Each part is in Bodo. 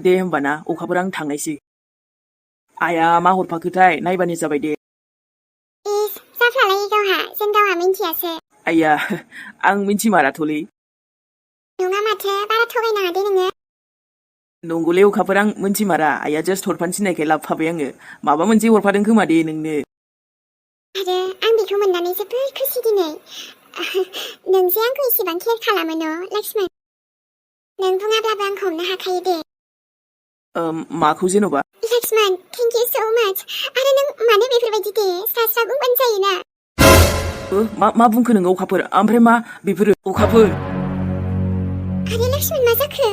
दे होमबाना अखाफोर आं थांनायसै। आइया मा हरफाखोथाय नायबानो जाबाय दे। इस जाफ्लालायो गावहा जों गावहा मिन्थियासो। आइया आं मिन्थिमाराथ'लै। नङा माथो बारा थगायनाङा दे नोङो। नंगौलै अखाफोर आं मिन्थिमारा आइया जास्ट हरफानो थिननायखाय लाबोफाबाय आङो। माबा मोनसे हरफादों खोमा दे नोंनो। आरो आं बेखौ मोननानै जोबोद खुसि दिनै। नों जे आंखौ इसेबां केयार खालामो न' लक्ष्मण। नों बुङाब्लाबो आं हमनो हाखायो दे। माखौ जेन'बा? लक्ष्मण थेंक इउ सो माच। आरो नों मानो बेफोरबायदि दे स्रा स्रा बुंबानो जायोना। मा बुंखो नोङो अखाफोर? ओमफ्राय मा बेफोरो अखाफोर? आरे लक्ष्मण मा जाखो?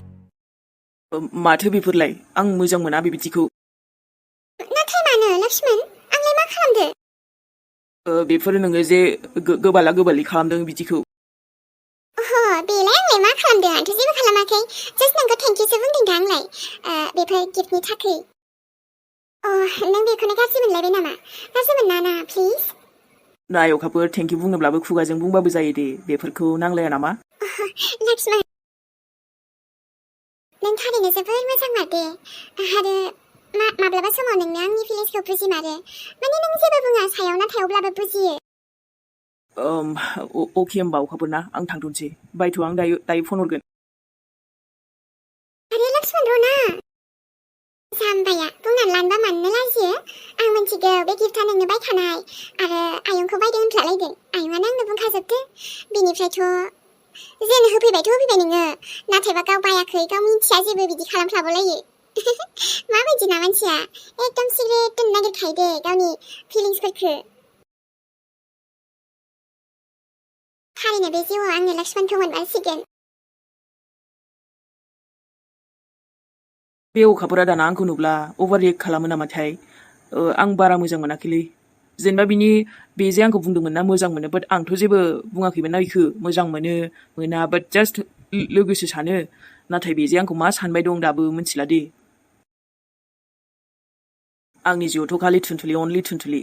माथो बेफोरलाय? आं मोजां मोना बेबायदिखौ। नाथाय मानो लक्ष्मण? आंलाय मा खालामदो? बेफोर नोङो जे गोबाला गोबालि खालामदों बिदिखौ। बेलाय आंलाय मा खालामदों? आंथ' जेबो खालामाखै। जास्ट नोंखौ थेंक इउसो बुंदों दा आंलाय। बेफोर गिफ्टनि थाखाय। नों बेखौनो गाज्रि मोनलायबाय नामा? गाज्रि मोननाङा प्लिज। नाय अखाफोर थेंक इउ बुंनोब्लाबो खुगाजों बुंबाबो जायो दे। बेफोरखौ नांलाया नामा? लक्ष्मण नों थारैनो जोबोर मोजां मार दे। आरो माब्लाबा समाव नोंनो आंनि फिलिंसखौ बुजिमारो। माने नों जेबो बुङा सायाव नाथाय अब्लाबो बुजियो। अके होमबा अखाफोर ना आं थांथ'नोसै। बायथ' आं दायो फन हरगोन। आरे लक्ष्मण र'ना। जाम्बाया बुंनानै लानोबा माननो लाजियो। आं मिन्थिगौ बे गिफ्टआ नोंनो बायखानाय आरो आयंखौ बायदों होनफ्लालायदों। आयंआनो आंनो बुंखाजोबदों। बेनिफ्रायथ' जोंनो होफैबायथ' होफैबाय नोङो। नाथायबा गाव बायाखै गाव मिन्थिया जेबो बिदि खालामफ्लाबोलायो। माबायदि ना मानसिया एकदम सिक्रेट दोननो नागिरखायो दे गावनि फिलिंसफोरखौ। थारैनो बे जिउआव आङो लक्ष्मणखौ मोनमारसिगोन। बे अखाफोरा दाना आंखौ नुब्ला अभार रिएक्ट खालामो नामाथाय? आं बारा मोजां मोनाखैलै। जेनेबा बे जे आंखौ बुंदोंमोन ना मोजां मोनो बाट आंथ' जेबो बुङाखैमोन ना बेखौ मोजां मोना बाट जास्ट लोगोसो सानो। नाथाय बे जे आंखौ मा सानबाय दं दाबो मिथिला दे। आंनि जिउआवथ' खालि थुनथुलि अनलि थुनथुलि।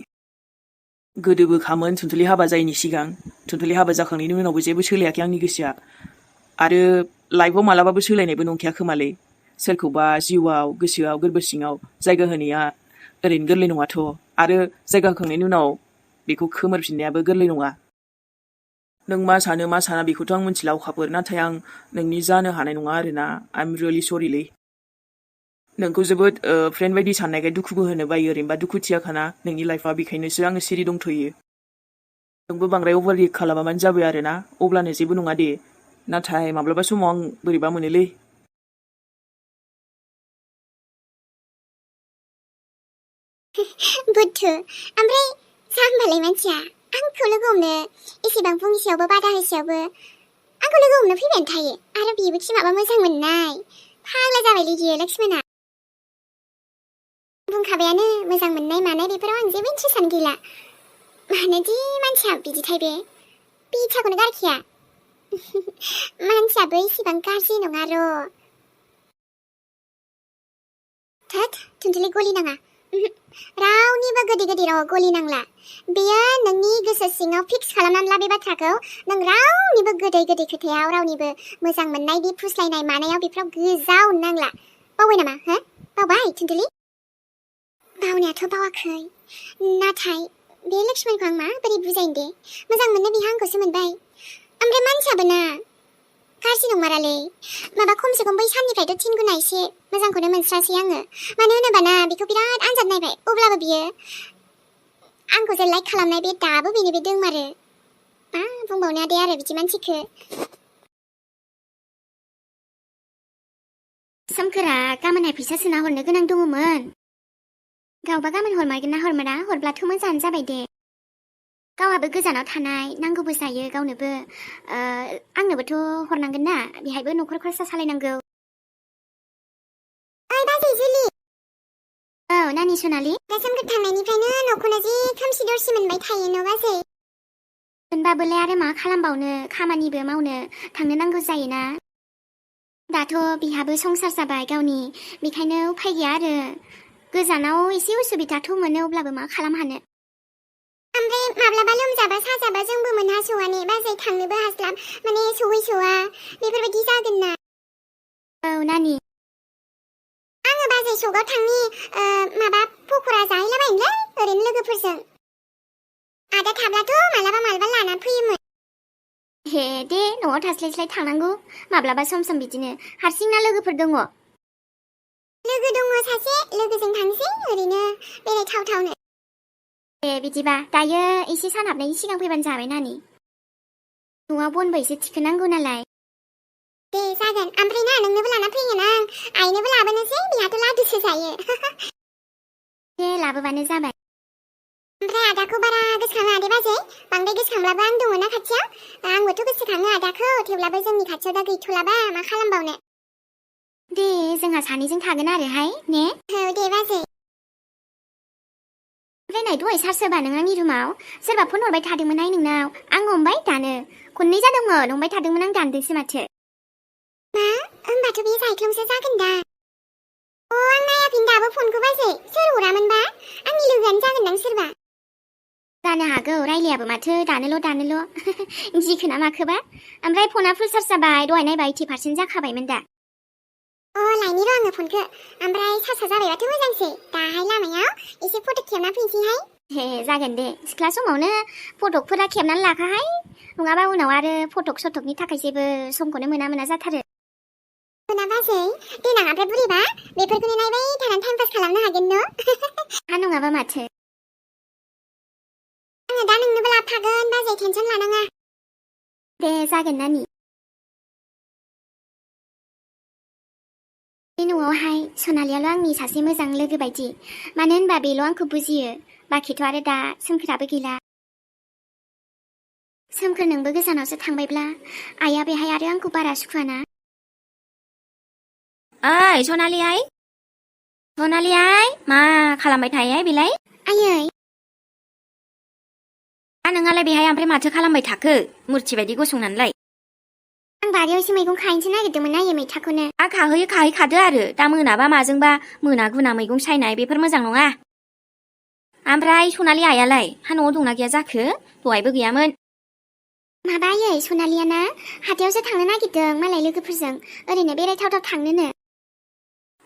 गोदोबो खामोन थुनथुलि हाबा जायैनि सिगां। थुनथुलि हाबा जाखांनायनि उनावबो जेबो सोलायाखै आंनि गोसोआ। आरो लाइफआव मालाबाबो सोलायनायबो नंखाया खोमालै। सोरखौबा जिउआव गोसोआव गोरबो सिङाव जायगा होनाया ओरैनो गोरलै नङाथ'। आरो जायगा होखांनायनि उनाव बेखौ खोमोरफिननायाबो गोरलै नङा। नों मा सानो मा साना बेखौथ' आं मिथिला अखाफोर। नाथाय आं नोंनि जानो हानाय नङा आरोना। आइ एम रियेलि सरिलै। नोंखौ जोबोद फ्रेन्ड बायदि साननायखाय दुखुबो होनो बायो। ओरैनोबा दुखुथियाखाना नोंनि लाइफआ बेखायनोसो आङो सिरि दंथ'यो। नोंबो बांद्राय अभार रिएक्ट खालामाबानो जाबाय आरोना। अब्लानो जेबो नङा दे। नाथाय माब्लाबा समाव आं बोरैबा मोनोलै। बुद्धु ओमफ्राय जाम्बालाय मानसिया आंखौ लोगो हमनो एसेबां बुंसेयावबो बादा होसेयावबो आंखौ लोगो हमनो फैबायानो थायो। आरो बेबो थि माबा मोजां मोननाय। फाग्ला जाबायलै बियो लक्ष्मणआ। बुंखाबायानो मोजां मोननाय मानाय बेफोराव आं जेबो इन्ट्रेस्टआनो गैला। मानोदि मानसिया बिदिथाय बे बिथाखौनो गारखाया। मानसियाबो इसेबां गाज्रि नङा र'। थोद थुनथुलि गलि नाङा। रावनिबो गोदै गोदै राव गलि नांला। बेयो नोंनि गोसो सिङाव फिक्स खालामनानै ला बे बाथ्राखौ। नों रावनिबो गोदै गोदै खोथायाव रावनिबो मोजां मोननाय बे फुस्लायनाय मानायाव बेफोराव गोजावनो नांला। बावबाय नामा हो? बावबाय थुनथुलि? बावनायाथ' बावाखै। नाथाय बे लक्ष्मणखौ आं माबोरै बुजायनो दे? मोजां मोननो बिहा आंखौसो मोनबाय। ओमफ्राय मानसियाबो ना गाज्रि नंमारालै। माबा खमसे खम बै साननिफ्रायथ' 3 गुना एसे मोजांखौनो मोनस्रासै आङो। मानो होनोबा ना बेखौ बिराद आनजाद नायबाय। अब्लाबो बियो आंखौ जे लाइक खालामनाय बे दाबो बेनो बे दंमारो। मा बुंबावनो दे आरो बिदि मानसिखौ। सोमखोरा गाबोनहाय फैसा सोना हरनो गोनां दङमोन। गावबा गाबोन हरमारगोन ना हरमारा? हरब्लाथ' मोजाङानो जाबाय दे। गावहाबो गोजानाव थानाय नांगौबो जायो गावनोबो। आंनोबोथ' हरनांगोन ना बेहायबो न'खर खरसा सालायनांगौ। ओइ बाजै जुलि। औ नानि सनालि। दा सोमखोर थांनायनिफ्रायनो न'खौनो जि खोमसि दरसि मोनबाय थायो न' बाजै। होनबाबोलाय आरो मा खालामबावनो खामानिबो मावनो थांनो नांगौ जायोना। दाथ' बिहाबो संसार जाबाय गावनि। बेखायनो उफाय गैया आरो। गोजानाव एसे उसुबिदाथ' मोनो अब्लाबो मा खालाम हानो। ओमफ्राय माब्लाबा लोमजाबा साजाबा जोंबो मोनहास'वा ने बाजै थांनोबो हास्लाब माने सहैस'वा बेफोरबायदि जागोन ना। औ नानि। सकआव थांनि माबा पक'रा जाहैलाबायनोलै ओरैनो लोगोफोरजों आदा थाब्लाथ' मालाबा मालाबा लाना फैयोमोन हे दे न'आव थास्लायस्लाय थांनांगौ माब्लाबा सम सम बिदिनो हारसिंना लोगोफोर दङ लोगो दङ सासे लोगोजों थांसै ओरैनो बेरायथावथावनो दे बिदिबा दायो एसे सान हाबनायनि सिगां फैबानो जाबाय नानि न'आव बनबो एसे थिखोनांगौ नालाय दे जागोन ओमफ्राय ना नोंनोबो लाना फैगोन आं आइनोबो लाबोनोसै बिहाथ' लादुसो जायो दे लाबोबानो जाबाय ओमफ्राय आदाखौ बारा गोसोखाङा दे बाजै बांद्राय गोसोखांब्लाबो आं दङ ना खाथियाव आंबोथ' गोसोखाङो आदाखौ थेवब्लाबो जोंनि खाथियाव दा गैथ'लाबा मा खालामबावनो दे जोंहा सानैजों थागोन आरोहाय ने औ दे बाजै ओमफ्राय नै दहाय सार सोरबा नों आंनि रुमाव सोरबा फन हरबाय थादोंमोनहाय नोंनाव आं हमबाय दानो खननै जादोंमोन हमबाय थादोंमोन आं दानदोंसो माथो मा होमबाथ' बेयो जायख्लंसो जागोन दा आं नायाखैनो दाबो फनखौ बाजै सोर हरामोनबा आंनि लोगोआनो जागोनदां सोरबा जानो हागौ रायलायाबो माथो दानोल' जिखो ना माखोबा ओमफ्राय फना फुल चार्ज जाबाय दहाय नायबा 80% जाखाबायमोन दा लायनि र' आङो फनखौ ओमफ्राय सार्जआ जाबायबाथ' मोजांसै दाहाय लामायाव एसे फट' खेबना फैनोसैहाय हे जागोन दे सिख्ला समावनो फटकफोरा खेबनानै लाखाहाय नङाबा उनाव आरो फटक सटकनि थाखाय जेबो समखौनो मोना जाथारो ना बाजै देनां ओमफ्राय बुरैबा बेफोरखौनो नायबाय थानानै टाइम पास खालामनो हागोन न' हा नङाबा माथो आङो दा नोंनोबो लाबोफागोन बाजै टेनसन लानाङा दे जागोन नानि बे न'आवहाय सनालियाल' आंनि सासे मोजां लोगो बायदि मानो होनबा बेल' आंखौ बुजियो बाखिथ' आरो दा सोमखोराबो गैला सोमखोर नोंबो गोजानावसो थांबायब्ला आइया बेहाय आरो आंखौ बारा सुखुआना ओइ सनालि आइ मा खालामबाय थायो बेलाय आयै नोंहालाय बेहाय ओमफ्राय माथो खालामबाय थाखो मुर्ति बायदि गसंनानैलाय आं बारियावसो मैगं खाहैनोसो नागिरदोंमोन आयै मैथाखौनो खाहैखादो आरो दा मोनाबा माजोंबा मोना गुना मैगं सायनाय बेफोर मोजां नङा ओमफ्राय सनालि आइयालाय हा न'आव दंना गैया जाखो दहायबो गैयामोन माबा आयै सनालियाना हाथायावसो थांनो नागिरदों मालाय लोगोफोरजों ओरैनो बेरायथावथाव थांनोनो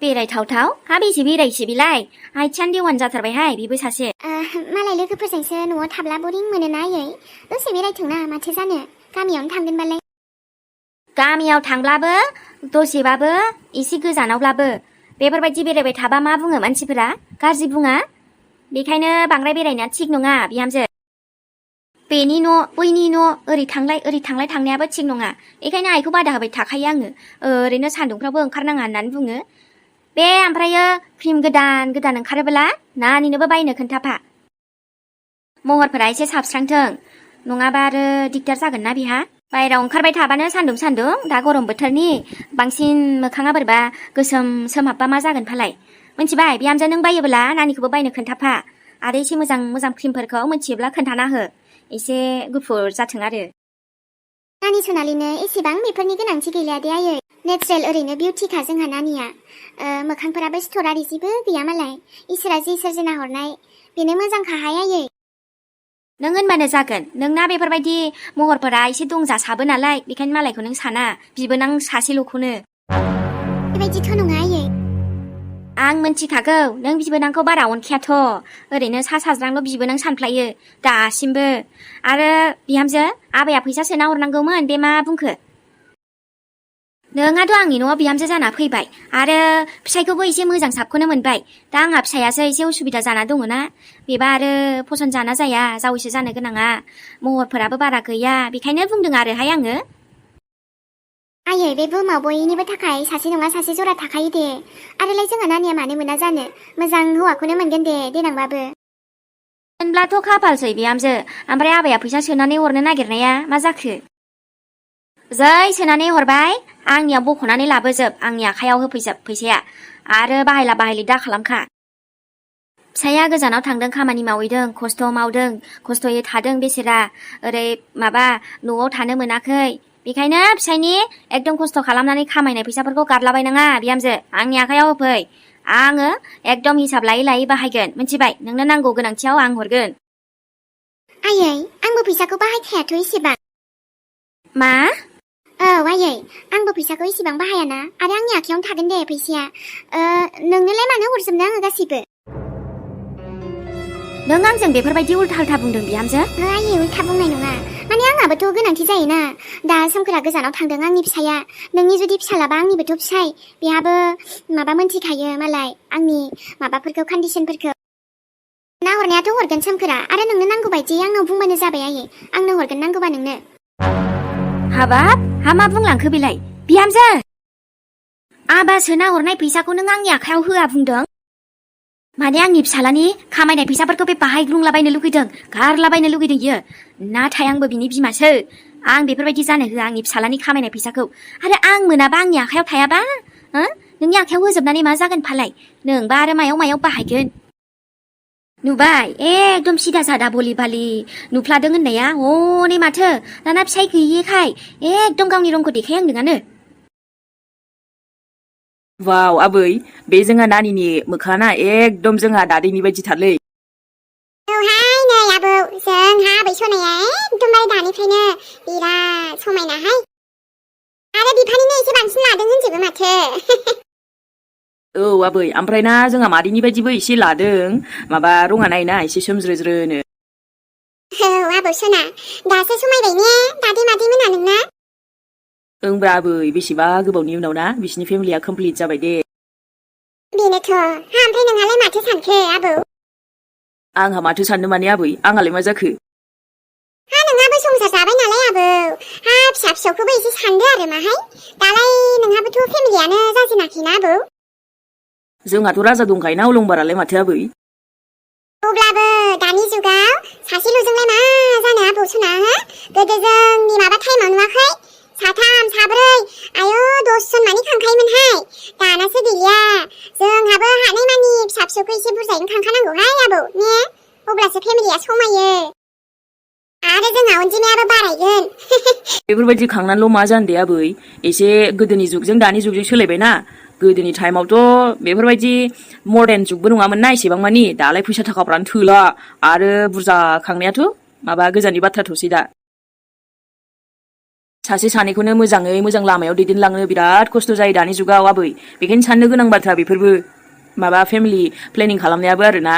बेरायथावथाव हा बेसे बेरायसै बेलाय आइथियानो देवान जाथारबायहाय बेबो सासे मालाय लोगोफोरजोंसो न'आव थाब्ला बरिं मोनोना आयै दसे बेरायथोंना माथो जानो गामियावनो थांगोनबालाय गामियाव थांब्लाबो दसेबाबो एसे गोजानावब्लाबो बेफोरबायदि बेरायबाय थाबा मा बुङो मानसिफोरा गाज्रि बुङा बेखायनो बांद्राय बेरायनाया थिग नङा बिहामजो बेनि न' बैनि न' ओरै थांलाय थांनायाबो थिग नङा बेखायनो आइखौ बादा होबाय थाखायो आङो ओरैनो सान्दुंफ्रावबो ओंखारनाङा होननानै बुङो बे ओमफ्रायो क्रिम गोदान ओंखारोब्ला नानिनोबो बायनो खोन्थाफा महरफोरा एसे साबस्रांथों नङाबा आरो दिगदार जागोन ना बिहा बायहेराव ओंखारबाय थाबानो सान्दुं दा गरम बोथोरनि बांसिन मोखाङा बोरैबा गोसोम सोमहाबबा मा जागोन फालाय मिथिबाय बिहामजो नों बायोब्ला नानिखौबो बायनो खोन्थाफा आरो एसे मोजां क्रिमफोरखौ मिथियोब्ला खोन्थाना हो एसे गुफुर जाथों आरो नानि सनालिनो एसेबां बेफोरनि गोनांथि गैलिया दे आयै नेचारेल ओरैनो बिउटिखा जोंहा नानिया मोखांफोराबो सिथर आरि जेबो गैया मालाय इसोरा जे सोरजिना हरनाय बेनो मोजांखाहाय आयै नों होनबानो जागोन नोंना बेफोरबायदि महरफोरा एसे दंजासाबो नालाय बेखायनो मालायखौ नों साना बिबोनां सासेल'खौनो बेबायदिथ' नङा आयै आं मिन्थिखागौ नों बिबोनांखौ बारा अनखायाथ' ओरैनो सा साज्रांल' बिबोनां सानफ्लायो दासिमबो आरो बिहामजो आबाया फैसा सोना हरनांगौमोन बे मा बुंखो नोंहाथ' आंनि न'आव बिहामजो जाना फैबाय आरो फिसायखौबो एसे मोजां साबखौनो मोनबाय दा आंहा फिसायासो एसे उसुबिदा जाना दङना बेबा आरो फसन जाना जाया जावैसो जानो गोनाङा महरफोराबो बारा गैया बेखायनो बुंदों आरोहाय आङो आयै बे बुहुमाव बयनिबो थाखाय सासे नङा सासे जरा थाखायो दे आरोलाय जोंहा नानिया मानो मोना जानो मोजां हौवाखौनो मोनगोन दे देनांबाबो होनब्लाथ' खाफालसै बिहामजो ओमफ्राय आबाया फैसा सोनानै हरनो नागिरनाया मा जाखो जै सोनानै हरबाय आंनियाव बख'नानै लाबोजोब आंनि आखायाव होफैजोब फैसाया आरो बाहायला बाहायलि दा खालामखा फिसाया गोजानाव थांदों खामानि मावहैदों खस्थ' मावदों खस्थ'यै थादों बेसेरा ओरै माबा न'आव थानो मोनाखै बेखायनो फिसायनि एकदम खस्थ' खालामनानै खामायनाय फैसाफोरखौ गारलाबायनाङा बिहामजो आंनि आखायाव होफै आङो एकदम हिसाब लायै बाहायगोन मिथिबाय नोंनो नांगौ गोनांथियाव आं हरगोन आयै आंबो फैसाखौ बाहायखायाथ' एसेबां मा आयै आंबो फैसाखौ इसेबां बाहायाना आरो आंनि आखायावनो थागोन दे फैसाया नोंनोलाय मानो हरजोबनो आङो गासिबो नों आंजों बेफोरबायदि उल्था बुंदों बिहामजो आयै उल्था बुंनाय नङा माने आंहाबोथ' गोनांथि जायोना दा सोमखोरा गोजानाव थांदों आंनि फिसाया नोंनि जुदि फिसालाबा आंनिबोथ' फिसाय बेहाबो माबा मोनथिखायो मालाय आंनि माबाफोरखौ कन्डिसनफोरखौ ना हरनायाथ' हरगोन सोमखोरा आरो नोंनो नांगौ बायदि आंनाव बुंबानो जाबाय आयै आंनो हरगोन नांगौबा नोंनो हाबाब हा मा बुंलांखो बेलाय बिहामजो आबासो ना हरनाय फैसाखौ नों आंनि आखायाव होआ बुंदों माने आंनि फिसालानि खामायनाय फैसाफोरखौ बे बाहायग्लुंलाबायनो लुगैदों गारलाबायनो लुगैदों इयो नाथाय आंबो बिनि बिमासो आं बेफोरबायदि जानो होआ आंनि फिसालानि खामायनाय फैसाखौ आरो आं मोनाबा आंनि आखायाव थायाबा नोंनि आखायाव होजोबनानै मा जागोन फालाय नोंबा आरो मायाव बाहायगोन नुबाय एकदम सिदा सादा बलि बालि नुफ्लादों होननाया हनै माथो दाना फिसाय गैयिखाय एकदम गावनि रंखौ देखायहांदोंआनो वाव आबै बे जोंहा नानिनि मोखाङा एकदम जोंहा दादैनि बायदिथारलै औहाय नै आबौ जोंहा आबै सनाया एकदमबारे दानिफ्रायनो बिराद समायनाहाय आरो बिफानिनो एसे बांसिन लादों होनजोबो माथो औ आबै ओमफ्राय ना जोंहा मादैनि बायदिबो एसे लादों माबा रङा नायना एसे सोमज्रोज्रोनो औ आबौ सना दासो समायबाय ने दादै मादै मोना नोंना ओंब्रा आबै बेसेबा गोबावनि उनाव ना बिसिनि फेमिलिया कमप्लिट जाबाय दे बेनोथ' ओमफ्राय नोंहालाय माथो सानखो आबौ आंहा माथो साननो माने आबै आंहालाय मा जाखो नोंहाबो संसार जाबाय नालाय आबौ फिसा फिसौखौबो एसे सानदो आरो माहाय दालाय नोंहाबोथ' फेमिलियानो जाजेनाखैना आबौ जोंहाथ' राजा दंखायोना अलंबारालाय माथो आबै अब्लाबो दानि जुगाव सासेल'जोंलाय मा जानो आबौ सना गोदो जोंनि माबा टाइमाव नुवाखै साथाम साब्रै आयौ 10 जन मानि खांखायोमोनहाय दानासो गैलिया जोंहाबो हानायमानि फिसा फिसौखौ एसे बुरजायैनो खांखानांगौहाय आबौ ने अब्लासो फेमिलिया समायो आरो जोंहा अनजिमायाबो बारायगोन बेफोरबायदि खांनानैल' मा जानो दे आबै एसे गोदोनि जुगजों दानि जुगजों सोलायबायना गोदोनि टाइमावथ' बेफोरबायदि मर्डान जुगबो नङामोन ना एसेबां मानि दालाय फैसा थाखाफ्रानो थोला आरो बुरजा खांनायाथ' माबा गोजाननि बाथ्राथ'सै दा सासे सानैखौनो मोजाङै मोजां लामायाव दैदेनलांनो बिराद खस्थ' जायो दानि जुगाव आबै बेखायनो साननो गोनां बाथ्रा बेफोरबो माबा फेमिलि प्लेनिं खालामनायाबो आरोना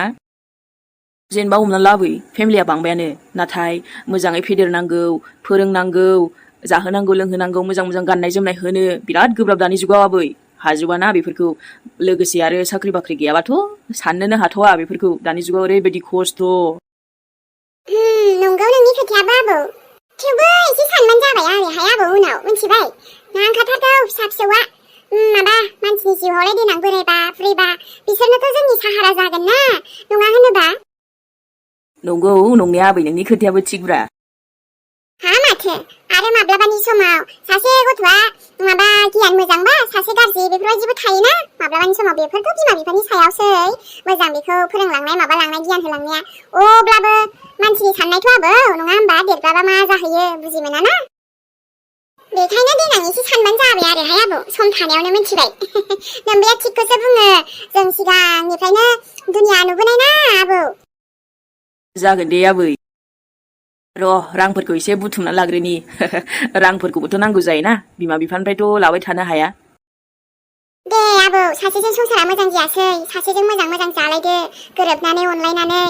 जेनेबा हमना ला आबै फेमिलिया बांबायानो नाथाय मोजाङै फेदेरनांगौ फोरोंनांगौ जाहोनांगौ लोंहोनांगौ मोजां मोजां गाननाय जोमनाय होनो बिराद गोब्राब दानि जुगाव आबै हाजोबाना बेफोरखौ लोगोसे आरो साख्रि बाख्रि गैयाबाथ' साननोनो हाथ'वा बेफोरखौ दानि जुगाव ओरैबायदि खस्थ' नंगौ नोंनि खोथायाबो आबौ थेवबो एसे सानबानो जाबाय आरोहाय आबौ उनाव मिथिबाय नांखाथारगौ फिसा फिसौआ माबा मानसिनि जिउआवलाय देनां बोरायबा बुरैबा बिसोरनोथ' जोंनि साहारा जागोन ना नङा होनोबा नंगौ नंनाया आबै नोंनि खोथायाबो थिगब्रा माथो आरो माब्लाबानि समाव सासे गथ'आ माबा गियान मोजांबा सासे गाज्रि बेफोरबायदिबो थायोना माब्लाबानि समाव बेफोरथ' बिमा बिफानि सायावसै मोजां बेखौ फोरोंलांनाय माबालांनाय गियान होलांनाया अब्लाबो मानसिनि साननायथ' आबौ नङा होमबा देरब्लाबा मा जाहैयो बुजि मोनाना बेखायनो देनां एसे सानबानो जाबाय आरोहाय आबौ सम थानायावनो मिथिबाय नोमबाया थिगखौसो बुङो जों सिगांनिफ्रायनो दुनिया नुबोनाय ना आबौ जागोन दे आबै र' रांफोरखौ एसे बुथुमना लाग्रोनि रांफोरखौबोथ' नांगौ जायोना बिमा बिफानिफ्रायथ' लाबाय थानो हाया दे आबौ सासेजों संसारा मोजां जायासै सासेजों मोजां मोजां जालायदो गोरोबनानै अनलायनानै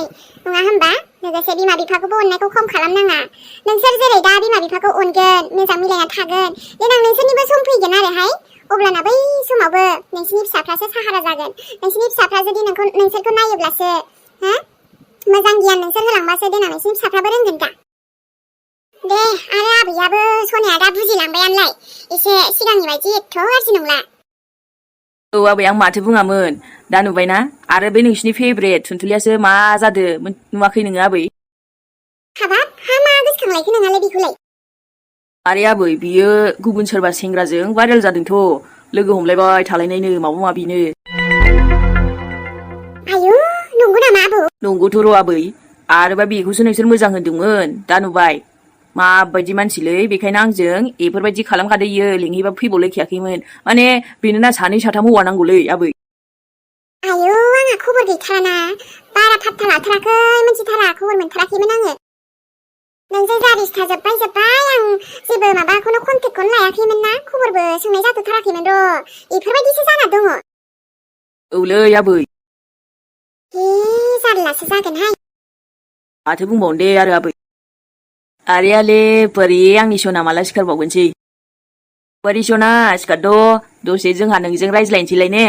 नङा होमबा लोगोसे बिमा बिफाखौबो अननायखौ खम खालामनाङा नोंसोर जेरै दा बिमा बिफाखौ अनगोन मोजां मिलायना थागोन देनां नोंसोरनिबो सम फैगोन आरोहाय अब्लाना बै समावबो नोंसिनि फिसाफ्रासो साहारा जागोन नोंसिनि फिसाफ्रा जुदि नोंसोरखौ नायोब्लासो मोजां गियान नोंसोर होलांबासो देनां नोंसिनि फिसाफ्राबो रोंगोन दा दे आरो आबैयाबो सनाया दा बुजिलांबायानोलाय एसे सिगांनि बायदि एथ' गाज्रि नंला औ आबै आं माथो बुङामोन दा नुबायना आरो बे नोंसिनि फेभरेट थुनथुलियासो मा जादो नुवाखै नोङो आबै हाबाब मा गोसोखांलायखो नोंहालाय बेखौलाय आरे आबै बियो गुबुन सोरबा सेंग्राजों भाइरेल जादोंथ' लोगो हमलायबाय थालायनायनो माबा माबिनो आयु नंगौ नामा आबौ नंगौथ' र' आबै आरोबा बेखौसो नोंसोर मोजां होनदोंमोन दा नुबाय माबायदि मानसिलै बेखायनो आंजों बेफोरबायदि खालामखादो इयो लिंहैबा फैबावलायखायाखैमोन माने बेनोना 2-3 हौवा नांगौलै आबै आयु आंहा खबर गैथाराना बारा फात्ता लाथाराखै मिथिथारा खबर मोनथाराखैमोन आङो नोंजों जारिस्था जोब्बाय आं जेबो माबाखौनो कन्टेक्टखौनो लायाखैमोन ना खबरबो सोंनाय जाथ'थाराखैमोन र' इफोरबायदिसो जाना दङ औलै आबै हे जारलासो जागोनहाय माथो बुंबावनो दे आरो आबै आरे बोरै आंनि सना माला सिखारबावगोनसै बोरै सना सिखारद' दसे जोंहा नोंजों रायज्लायनोसैलाय ने